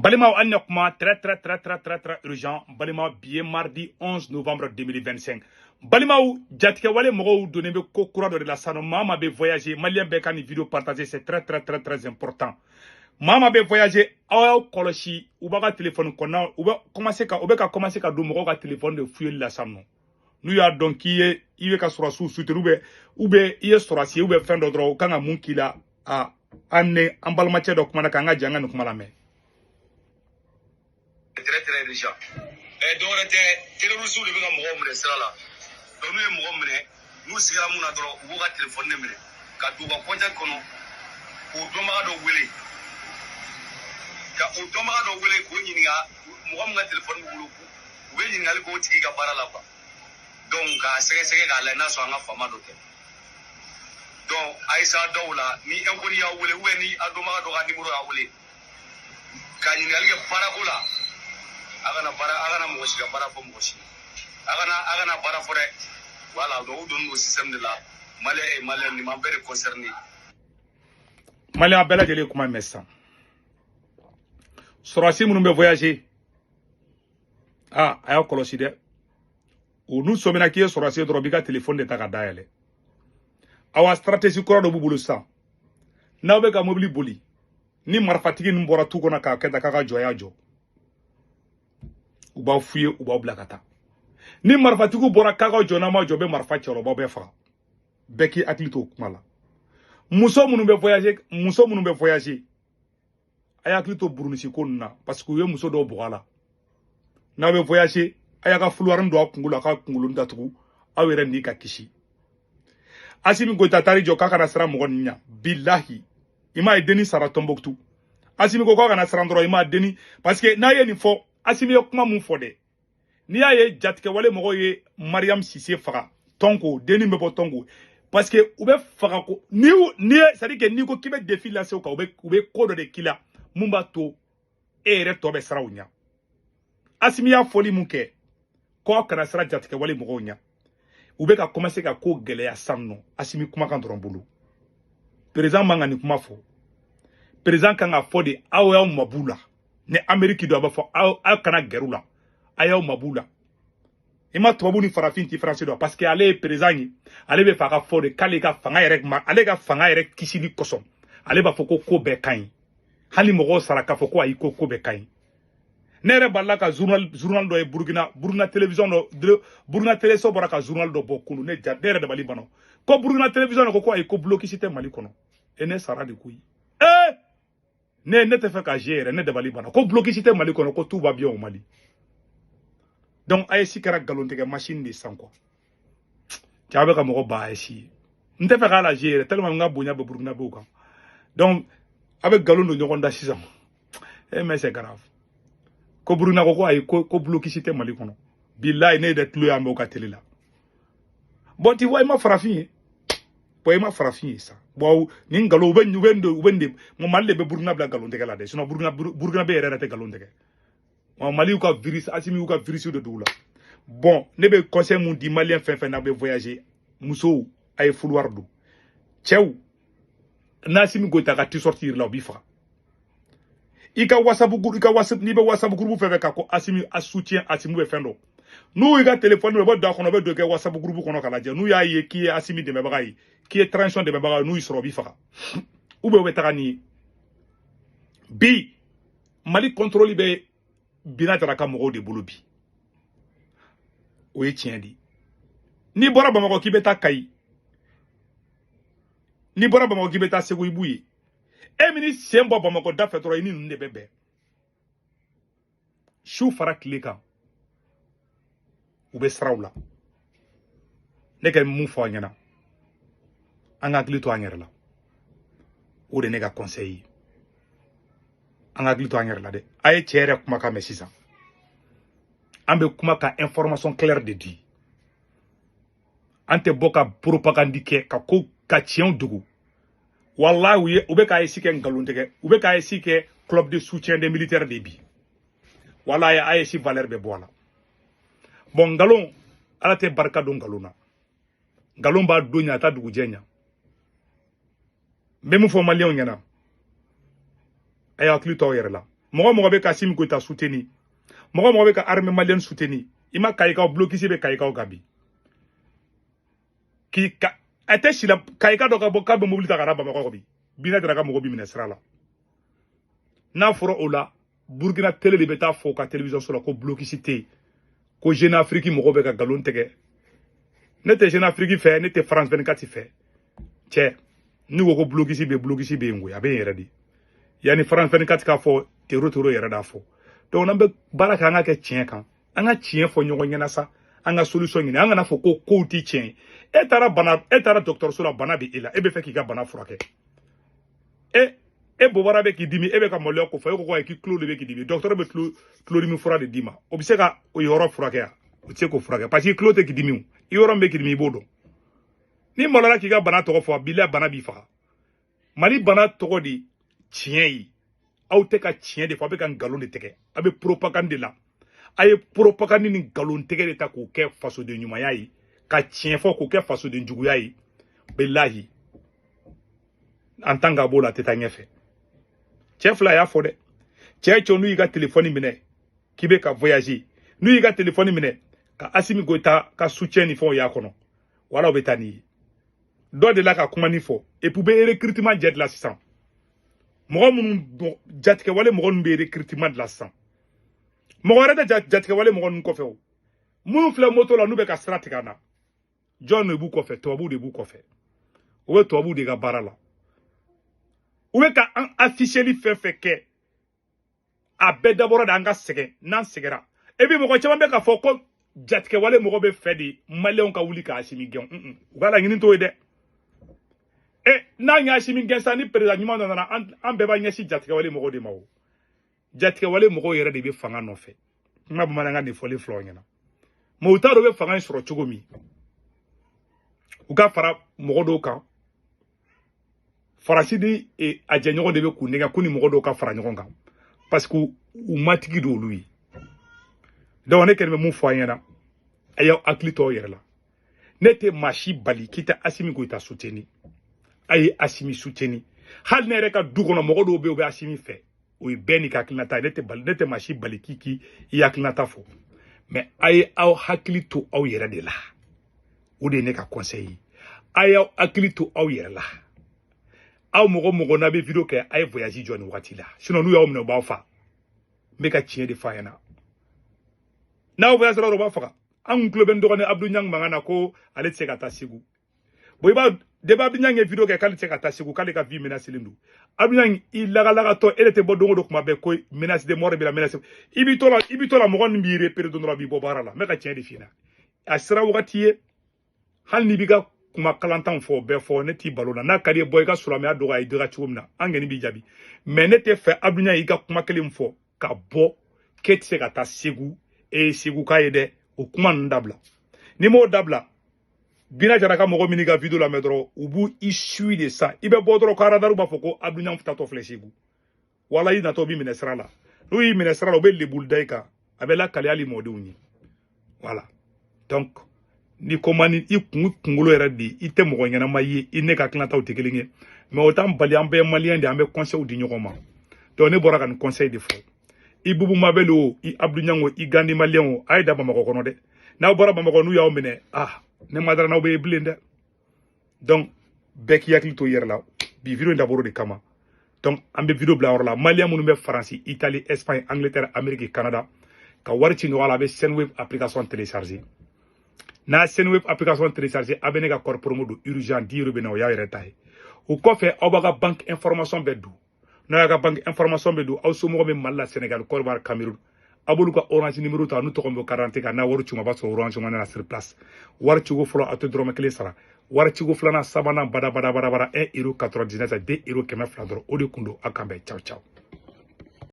Balimaw, an kuma très très très très très très urgent. Balimaw, bi ye mardi 11 novembre 2025. Balimaw, jatigɛwale mɔgɔw donnen bɛ ko kura dɔ de la sisan. Maa maa bɛ voyager, malien bɛɛ ka nin vidéo partager, c'est très très très très important. Maa maa bɛ voyager, aw y'aw kɔlɔsi. U b'a ka téléphone kɔnɔna, u bɛ commencer ka u bɛ ka commencer ka don mɔgɔw ka téléphone de fouiller la sisan nɔ. N'u y'a dɔn k'i ye, i bɛ ka sɔrɔsiw soutenir ou bien i ye sɔrɔsi ye ou bien fɛn dɔ dɔrɔn, u kan ka mun k'i la? A an ni an balimacɛ dɔ kumana k'an ka jɛ, an ka nin kuma lamɛn. Très très urgent. Dɔwɛrɛ tɛ, terroriste de bɛ ka mɔgɔw minɛ sira la. Donc n'u ye mɔgɔ minɛ, n'u sigara mun na dɔrɔn, u b'u ka téléphone de minɛ ka don u ka contact kɔnɔ, k'o dɔnbaga dɔ wele, ka o dɔnbaga dɔ wele k'o ɲininka mɔgɔ min ka téléphone b'u bolo. U bɛ ɲininkali k'o tigi ka baara la quoi. Donc k'a sɛgɛsɛgɛ k'a lajɛ n'a sɔrɔ an ka faama dɔ tɛ. Donc a ye s'a dɔw la, ni inconnu y'aw wele ou bien ni a dɔnbaga dɔ ka numéro y'a wele ka ɲininkali kɛ baarako la, a kana baara, a kana mɔgɔ si ka baara fɔ mɔgɔ si, a kana baara fɔ dɛ. Voilà, donc u donnen don système de la. Malien et malien nin m'an bɛɛ de concerné. Malien bɛɛ lajɛlen, kuma mɛn sisan. Sɔrɔsi minnu bɛ voyager, a y'aw kɔlɔsi dɛ. U n'u sɔmina k'i ye sɔrɔsi ye dɔrɔn, u b'i ka téléphone de ta ka dayɛlɛ. Awa, stratégie kura dɔ b'u bolo sisan. N'aw bɛ ka mobili boli, ni marifatigi ninnu bɔra tu kɔnɔ k'a kɛ tan k'a ka jɔ, y'a jɔ, u b'aw f'u ye, u b'aw bila ka taa. Ni marifatigiw bɔra k'a ka jɔ, n'a ma jɔ, u bɛ marifa cɛ, u b'aw bɛɛ faga. Bɛɛ k'i hakili to o kuma la. Muso minnu bɛ voyager, muso minnu bɛ voyager, a y'a hakili to burunisi ko ninnu na, parce que u ye muso dɔw bugɔ a la. N'aw bɛ voyager, a y'a ka foulard don aw kunkolo la, a ka kunkolo datugu, aw yɛrɛ ni ka kisi. Asimi Goyita taar'i jɔ k'a kana siran mɔgɔ ninnu ɲɛ. Bilahi, i m'a ye, denni sara Tɔnbɔkutu. Asimi ko k'a kana siran dɔrɔn, i m'a denni, parce que n'a ye nin fɔ, Asimi ye kuma mun fɔ dɛ? N'i y'a ye jatigɛwale mɔgɔw ye Mariam Sise faga Tɔnko, denni bɛ bɔ Tɔnko, parce que u bɛ faga ko ni ye, c'est à dire que n'i ko k'i bɛ défi lase u kan, u bɛ ko dɔ de k'i la mun b'a to e yɛrɛ tɔ bɛ siran u ɲɛ. Asimi y'a fɔli mun kɛ k'aw kana siran jatigɛwale mɔgɔw ɲɛ, u bɛ ka commencer ka ko gɛlɛya sisan nɔ. Asimi kumakan dɔrɔn bolo, président man ka nin kuma fɔ. Président kan ka fɔ de: aw y'aw mab'u la. Ni Amérique don, a b'a fɔ aw kana gɛrɛ u la, a y'aw mab'u la. I ma tubabu ni farafin différence dɔn, parce que ale ye président ye, ale bɛ fɛ a ka fɔ de k'ale ka fanga yɛrɛ ma, ale ka fanga yɛrɛ kisili kosɔn, ale b'a fɔ ko ko bɛɛ ka ɲi. Hali mɔgɔw sara k'a fɔ ko ayi, ko ko bɛɛ ka ɲi. Ne yɛrɛ balila ka journal dɔ ye Burukina, Burukina télévision dɔ, Burukina télévision bɔra ka journal dɔ bɔ kunun. Ne ja, ne yɛrɛ dabali banna ko Burukina télévision ko ayi, ko blocus tɛ Mali kɔnɔ. E, ne sara de koyi. Ee, ne tɛ fɛ ka jouer yɛrɛ, ne dabali banna ko blocus tɛ Mali kɔnɔ, ko tout va bien au Mali. Donc AES kɛra nkalontigɛ machine de sisan quoi. Cɛ, a bɛ ka mɔgɔ ba AES ye. N tɛ fɛ k'a la jouer yɛrɛ tellement n ka bonya bɛ Burukinabew kan. Donc a bɛ nkalon don ɲɔgɔn da sisan. Eh mais c'est grave. Ko Burukina ko ayi, ko blocus tɛ Mali kɔnɔ. Bilayi, ne yɛrɛ tulo y'an bɛ o ka télé la. Bon, tu vois, i ma farafin ye. Bon, i ma farafin ye sa. Bon, nin nkalon, u bɛ de Mali de bɛ Burukina bila nkalon tigɛ la dɛ. Sinon Burukina bɛ yɛrɛ tɛ nkalon tigɛ. Mali y'u ka virus, Asimi y'u ka virus de don u la. Bon, ne bɛ conseil mun di malien fɛn fɛn n'a bɛ voyager? Musow, a ye foulard don. Cɛw, n'Asimi Goyita ka t-shirt yir'i la, o b'i faga. I ka WhatsApp, i ka WhatsApp, n'i bɛ WhatsApp groupe fɛn fɛn kan ko Asimi a soutien, Asimi bɛ fɛn dɔ, n'u y'i ka téléphone, u bɛ don a kɔnɔ, u bɛ don kɛ WhatsApp groupe kɔnɔ k'a lajɛ. N'u y'a ye k'i ye Asimi dɛmɛbaga ye, k'i ye transition dɛmɛbaga ye, n'u y'i sɔrɔ, u b'i faga ou bien u bɛ taga n'i ye. Bi Mali contrôle bɛ Bina Jara ka mɔgɔw de bolo bi. O ye tiɲɛ di. N'i bɔra Bamakɔ k'i bɛ taa Kayi, n'i bɔra Bamakɔ k'i bɛ taa Segu, i b'u ye. E min sen bɔ Bamakɔ da fɛ dɔrɔn, i ni ninnu de bɛ bɛn su fara tile kan, u bɛ siraw la. Ne ka mun fɔ aw ɲɛna? An ka hakili to an yɛrɛ la. O de ne ka conseil ye. An ka hakili to an yɛrɛ la dɛ. A ye cɛ yɛrɛ kumakan mɛn sisan. An bɛ kuma ka information claire de di. An tɛ bɔ ka propagande kɛ ka ko ka tiɲɛw dogo. Wallahi, u ye u bɛ k'a AES kɛ nkalon tigɛ, u bɛ k'a AES kɛ club de soutien des militaires de bi. Wallahi, AES valeur bɛ bɔ a la. Bon, nkalon, Ala tɛ barika don nkalon na. Nkalon b'a don ɲa, a ta dugujɛ ɲa. N bɛ mun fɔ maliyɛnw ɲɛna? A y'a hakili to aw yɛrɛ la. Mɔgɔ mɔgɔ bɛ ka Assimi Goïta soutenir, mɔgɔ mɔgɔ bɛ ka armée malienne soutenir, i ma Kayikaw blocus bɛ Kayikaw kan bi. K'i ka a tɛ si la Kayika dɔ ka bɔ k'a bɛ mobili ta ka na Bamakɔ bi. Bina Jara ka mɔgɔ b'i minɛ sira la. N'a fɔra o la, Burkina télé de bɛ taa fɔ u ka télévision so la ko blocus tɛ yen, ko Jeune Afrique mɔgɔw bɛ ka nkalon tigɛ. Ne tɛ Jeune Afrique fɛ, ne tɛ France 24 fɛ. Cɛ, n'u ko ko blocus bɛ, blocus bɛ yen koyi, a bɛ yen yɛrɛ de. Yanni France 24 k'a fɔ, tero tero yɛrɛ d'a fɔ. Donc n'an bɛ baara kɛ, an ka kɛ tiɲɛ kan, an ka tiɲɛ fɔ ɲɔgɔn ɲɛna sa, an ka solution ɲini, an kana fɔ ko kow tɛ tiɲɛ ye. E taara bana, e taara dɔgɔtɔrɔso la, bana bɛ e la, e bɛ fɛ k'i ka bana furakɛ. E bobara bɛ k'i dimi, e bɛ ka maloya ko fɔ, e ko ko ayi, k'i tulo de bɛ k'i dimi. Dɔgɔtɔrɔ bɛ tulo tulodimi fura de d'i ma, o bɛ se ka o yɔrɔ furakɛ yan? O tɛ se k'o furakɛ, parce que tulo tɛ k'i dimi o, i yɔrɔ min bɛ k'i dimi, i b'o dɔn. N'i maloyara k'i ka bana tɔgɔ fɔ, bilahi bana b'i faga. Mali bana tɔgɔ de tiɲɛ ye. Aw tɛ ka tiɲɛ de fɔ, aw bɛ ka nkalon de tigɛ, aw bɛ propagande de la. A ye propagande ni nkalon tigɛ de ta k'o kɛ fasoden ɲumanya ye, ka tiɲɛ fɔ k'o kɛ fasoden juguya ye. Bilahi, en tant que a b'o la, a tɛ taa ɲɛfɛ. Cɛ fila y'a fɔ dɛ, cɛ cɛ, n'u y'i ka telefɔni minɛ k'i bɛ ka voyager, n'u y'i ka telefɔni minɛ ka Assimi Goïta ka soutien ni fɛnw y'a kɔnɔ, wala u bɛ taa n'i ye. Dɔ de la ka kuma ni fɔ, et puis u bɛ recrutement jɛ de la sisan. Mɔgɔ minnu jatigɛwale mɔgɔ ninnu bɛ recrutement de la sisan, mɔgɔ wɛrɛ tɛ jatigɛwale mɔgɔ ninnu kɔfɛ o. Minnu filɛ moto la, n'u bɛ ka sira tigɛ an na, jɔn de b'u kɔfɛ? Tubabuw de b'u kɔfɛ. U bɛ tubabuw de ka baara la. U bɛ ka an afficheli fɛn fɛn kɛ, a bɛɛ dabɔra de an ka sɛgɛn. N'an sɛgɛnra, et puis mɔgɔ caman bɛ k'a fɔ ko jatigɛwale mɔgɔ bɛ fɛ de maliyɛnw ka wuli ka Assimi gɛn. U ka laɲini t'o ye dɛ. E n'an ye Assimi gɛn sisan, ni président ɲuman dɔ nana, an bɛɛ b'a ɲɛsin jatigɛwale mɔgɔw de ma. O jatigɛwale mɔgɔw yɛrɛ de bɛ fanga nɔfɛ. Kuma bamanankan de fɔlen filɛ aw ɲɛna, mɛ u t'a dɔn u bɛ fanga in sɔrɔ cogo min. U ka fara mɔgɔ dɔw kan, Faransi ni a jɛɲɔgɔn de bɛ k'u nɛgɛ ko ni mɔgɔ dɔw ka fara ɲɔgɔn kan, parce que u matigi don olu ye. Donc ne kɛlen bɛ mun fɔ an ɲɛna, a y'aw hakili to aw yɛrɛ la. Ne tɛ maa si bali k'i tɛ Assimi Goïta soutenir. A ye Assimi soutenir, hali ne yɛrɛ ka du kɔnɔ, mɔgɔ dɔw bɛ yen, u bɛ Assimi fɛ, o ye bɛɛ n'i ka hakilinata ye. Ne tɛ bali, ne tɛ maa si bali k'i k'i i hakilinata fɔ, mais a ye aw hakili to aw yɛrɛ de la. O de ye ne ka conseil ye. A y'aw hakili to aw yɛrɛ la. Aw mɔgɔ mɔgɔ n'a bɛ vidéo kɛ, a ye voyage jɔ nin wagati la, sinon n'u y'aw minɛ, u b'aw fa. N bɛ ka tiɲɛ de f'a ɲɛna. N'aw voyage la dɔrɔn, u b'a faga. An kun tulo bɛ n dɔgɔnin Abdou Niang mankan na ko ale tɛ se ka taa Segu. Bon, i b'a depuis Abdou Niang ye vidéo kɛ k'ale tɛ se ka taa Segu, k'ale ka vie menacelen don. Abdou Niang, i lagalagatɔ, e de tɛ bɔ don o don kuma bɛɛ ko menace de mort b'i la, menace. I b'i to la, i b'i to la, mɔgɔ min b'i repérer don dɔ la, b'i bɔ baara la. N bɛ ka tiɲɛ de f'i ɲɛna. A sera wagati ye, hali n'i b'i ka kuma kalantanw fɔ, o bɛɛ fɔ, ne t'i balo la. N'a ka di ye, bɔ i ka silamɛya dɔgɔya i dɔgɔya cogo min na, an kɔni b'i jaabi. Mais ne tɛ fɛ Abdou Niang i ka kuma kelen fɔ ka bɔ k'e tɛ se ka taa Segu, e ye Segu k'a ye dɛ. O kuma ninnu dabila. N'i m'o dabila, Bina Jara ka mɔgɔ min ka vidéo lamɛn dɔrɔn, u b'u i suit de sa. I bɛ bɔ dɔrɔn ko radar b'a fɔ ko Abdou Niang tatɔ filɛ Segu, wala i natɔ b'i minɛ sira la. N'u y'i minɛ sira la, u bɛ lebulu da i kan, a bɛ lakale hali mɔdenw ye. Voilà, donc ni ko man ni i kun kunkolo yɛrɛ de, i tɛ mɔgɔ ɲɛnama ye, i ne ka tilantaw tɛ kelen ye, mais o t'an bali, an bɛɛ ye maliyɛn de, an bɛ conseil di ɲɔgɔn ma. Donc ne bɔra ka nin conseil de fɔ. I Bubu Mabel o, i Abdou Niang o, i Gandi maliyɛn o, a ye da Bamakɔ kɔnɔ dɛ. N'aw bɔra Bamakɔ, n'u y'aw minɛ, ah, ne ma dara n'aw bɛ ye bilen dɛ. Donc bɛɛ k'i hakili to i yɛrɛ la. Bi vidéo in dabɔra o de kama. Donc an bɛ vidéo bila yɔrɔ la. Maliyɛn minnu bɛ Faransi, Italie, Espagne, Angleterre, Amérique, Canada, ka wari ci ɲɔgɔn la, a bɛ Sendwave application télécharger. N'a Sendwave application télécharger, a bɛ ne ka code promo don urgent 10 euros bɛ na, o y'a yɛrɛ ta ye. O kɔfɛ, aw b'a ka banque information bɛɛ don. N'a y'a ka banque information bɛ don, aw somɔgɔw bɛ Mali la, Sénégal, Côte d'Ivoire, Cameroun, a b'olu ka Orange numéro ta, n'u tɔgɔ bɛ carte kan, n'a wari ci ma, b'a sɔrɔ Orange Money na sur place. Wari ciko fɔlɔ, a tɛ dɔrɔmɛ kelen sara. Wari ciko filanan, sabanan, bada bada bada bada, 1 euro 99, 2 euro 200 dɔrɔn. O de kun don. A kan bɛn, ciao ciao.